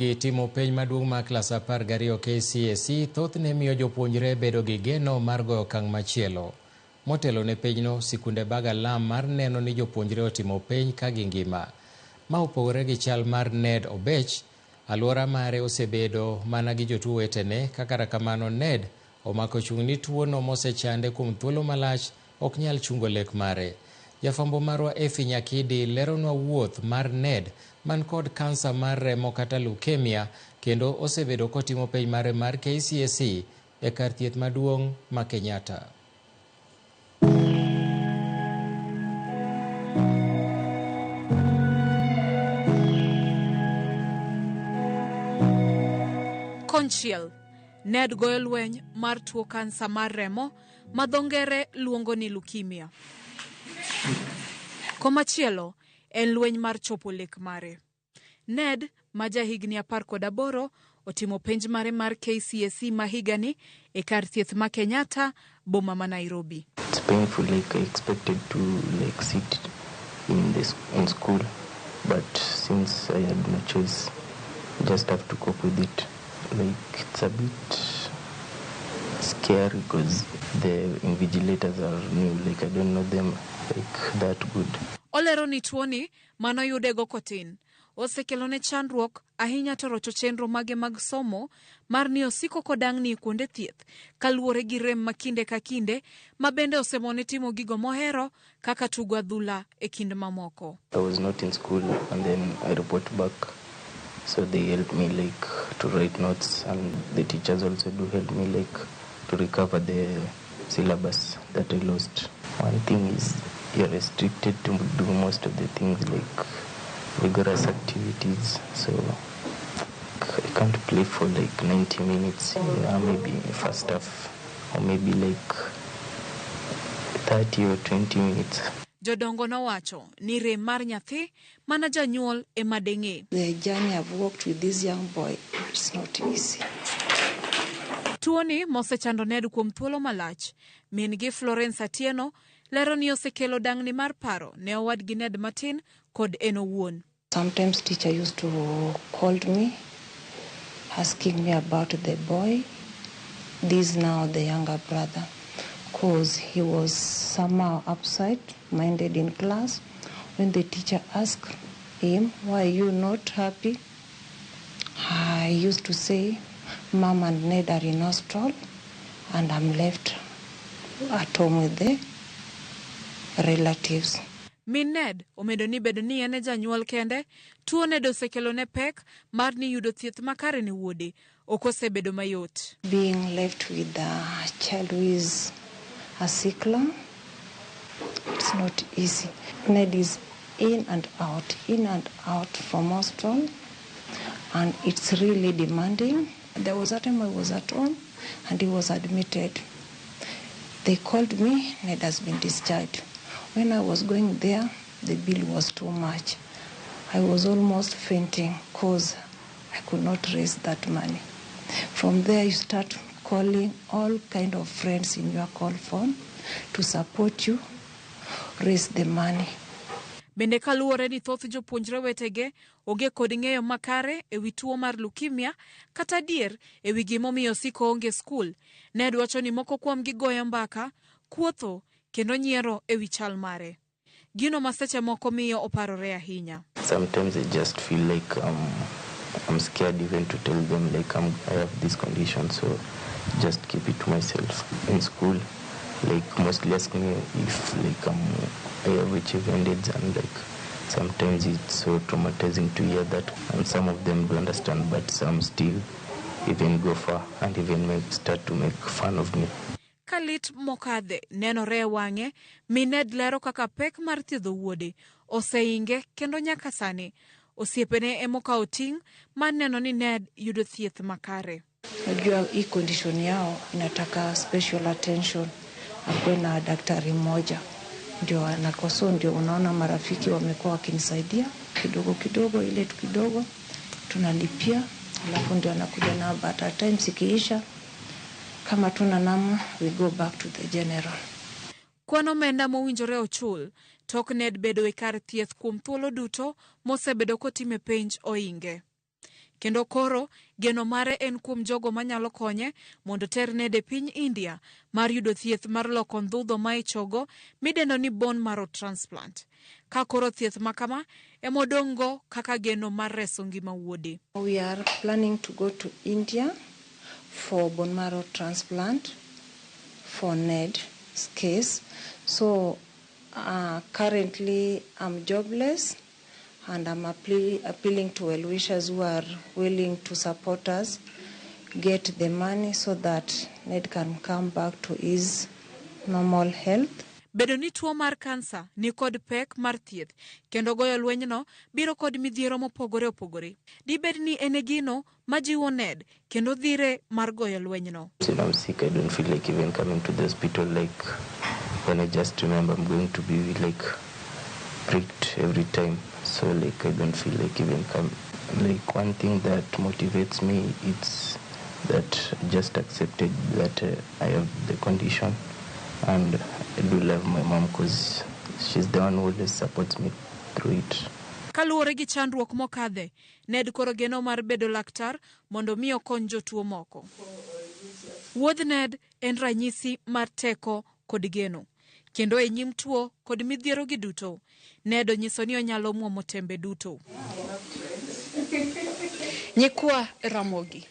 Gi timo penj maduong' mar klas 12 KCSE thothne miyo jopuonjre bedo gi geno mar goyo okang' machielo. Motelo ne penjno, sikunde bago alam mar neno ni jopuonjre otimo penj ka gingima. Ma opogore gi chal mar Ned Obech, alwora mare osebedo mana gi jotuo wetene, ka kata kamano Ned omako chung' ni tuono mosechande kuom thuolo malach ok nyal chungo lek mare. Jafwambo marwa Effie Nyakidi leronwa wuoth mar Ned man kod kansa mar remo kata leukemia kendo osebedo kotimo penj mare mar KCSE e kar thieth maduong' ma Kenyatta. Konchiel, Ned goyo lweny mar tuo kansa mar remo ma dho ngere luongo ni leukemia. Komachielo, en lweny mar chopo lek mare. Ned, ma ja higni 18, otimo penj mare mar KCSE ma higani e kar thieth ma Kenyatta, boma ma Nairobi. It's painful, like I expected to like sit in this in school, but since I had no choice, just have to cope with it. Like it's a bit scary because the invigilators are new, like I don't know them like that good. Olero ni tuoni manoyudego kotin osekelone chandruok ahinya to rocho chenro mage mag somo mar ni osiko kodang'ni e kuonde thieth kaluwore gi rem ma kinde ka kinde ma bende osemone timo gigo mohero kaka tugo adhula e kind mamoko. I was not in school and then I report back, so they help me like to write notes, and the teachers also do help me like to recover the syllabus that I lost. One thing is you're restricted to do most of the things like vigorous activities, so I can't play for like 90 minutes, yeah, maybe first half or maybe like 30 or 20 minutes. Jodongo nowacho ni rem mar nyathi mana janyuol ema deng'e. The journey I've walked with this young boy, it's not easy. Tuoni mosechando Ned kuom thuolo malach, min gi Florence Atieno lero ni osekelo dang'ni mar paro ne owadgi Ned matin kod en owuon. Sometimes teacher used to call me, asking me about the boy, this now the younger brother, because he was somehow upside minded in class. When the teacher asked him, why are you not happy? I used to say, Mom and Ned are in hospital and I'm left at home with the relatives. Min Ned omedo ni bedo ni en e janyuol kende, tuo Ned osekelone pek mar ni yudo thieth makare ne wuode ok osebedo mayot. Being left with a child who is a sickler, it's not easy. Ned is in and out, in and out from hospital, and it's really demanding. There was a time I was at home and he was admitted. They called me, Ned has been discharged. When I was going there, the bill was too much. I was almost fainting because I could not raise that money. From there, you start calling all kind of friends in your call phone to support you, raise the money. Bende kaluwore ni thoth jopuonjre wetege onge kod ng'eyo makare e wi tuo mar leukemia kata adier e wi gimomiyo osiko onge skul, Ned wacho ni moko kuomgi goyo mbaka, kuotho kendo nyiero e wi chal mare. Gino ma seche moko miyo oparore ahinya. Sometimes I just feel like I'm scared even to tell them like I have this condition, so just keep it to myself. In school, like mostly ask me if like I have HIV and AIDS, and like sometimes it's so traumatizing to hear that, and some of them do understand, but some still even go far and even start to make fun of me. Ka lit mokadhe nenore e wang'e, min Ned lero kaka pek mar thiedho wuode oseinge kendo nyaka sani osiepene emokawo ting' mar neno ni Ned yudo thieth makare. Najua hii condition yao inataka special attention, akuwe na daktari mmoja ndio anakoso, ndio unaona marafiki wamekuwa wakinisaidia kidogo kidogo, ile tu kidogo tunalipia, alafu ndio anakuja nao, but at times ikiisha kama tuna namna we go back to the general. Kwan omenda mowinjore ochul tok Ned bedo e kar thieth kuom thuolo duto mosebedo kotime penj oinge. Kendo koro geno mare en kuom jogo manyalo konye mondo ter Ned e piny India mar yudo thieth mar loko ndhudho ma e chogo midendo ni bone marrow transplant. Ka koro thieth ma kama ema odong'go kaka geno mar reso ngima wuode. We are planning to go to India for bone marrow transplant for Ned's case. So currently I'm jobless and I'm appealing to well-wishers who are willing to support us get the money so that Ned can come back to his normal health. Bedo ni tuo mar kansa ni kod pek mar thieth kendo goyo lwenyno biro kod midhiero mopogore opogore. Dibed ni en e gino majiwo Ned kendo dhire mar goyo lwenyno. When I'm sick, I don't feel like even coming to the hospital. Like when I just remember I'm going to be like pricked every time. So like I don't feel like even come. Like one thing that motivates me, it's that I just accepted that I have the condition, and I do love my mom because she's the one who always supports me through it. Kaluwore gi chandruok mokadhe, Ned koro geno mar bedo laktar mondo mi okony jotuo moko. Wuodh Ned en ranyisi mar teko kod geno. Kendo e nyim tuo kod midhiero gi duto, Ned onyiso ni onyalo muomo tembe duto. Nyikwa Ramogi,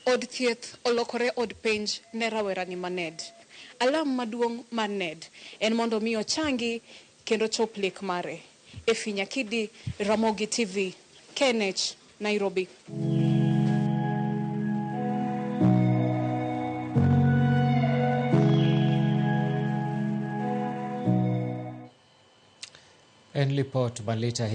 od thieth olokore od penj ne rawerani ma Ned. Alam maduong' mar Ned en mondo mi ochangi kendo chop lek mare. Efi Nyakidi, Ramogi TV, KNH, Nairobi. En lipot malit ahinya.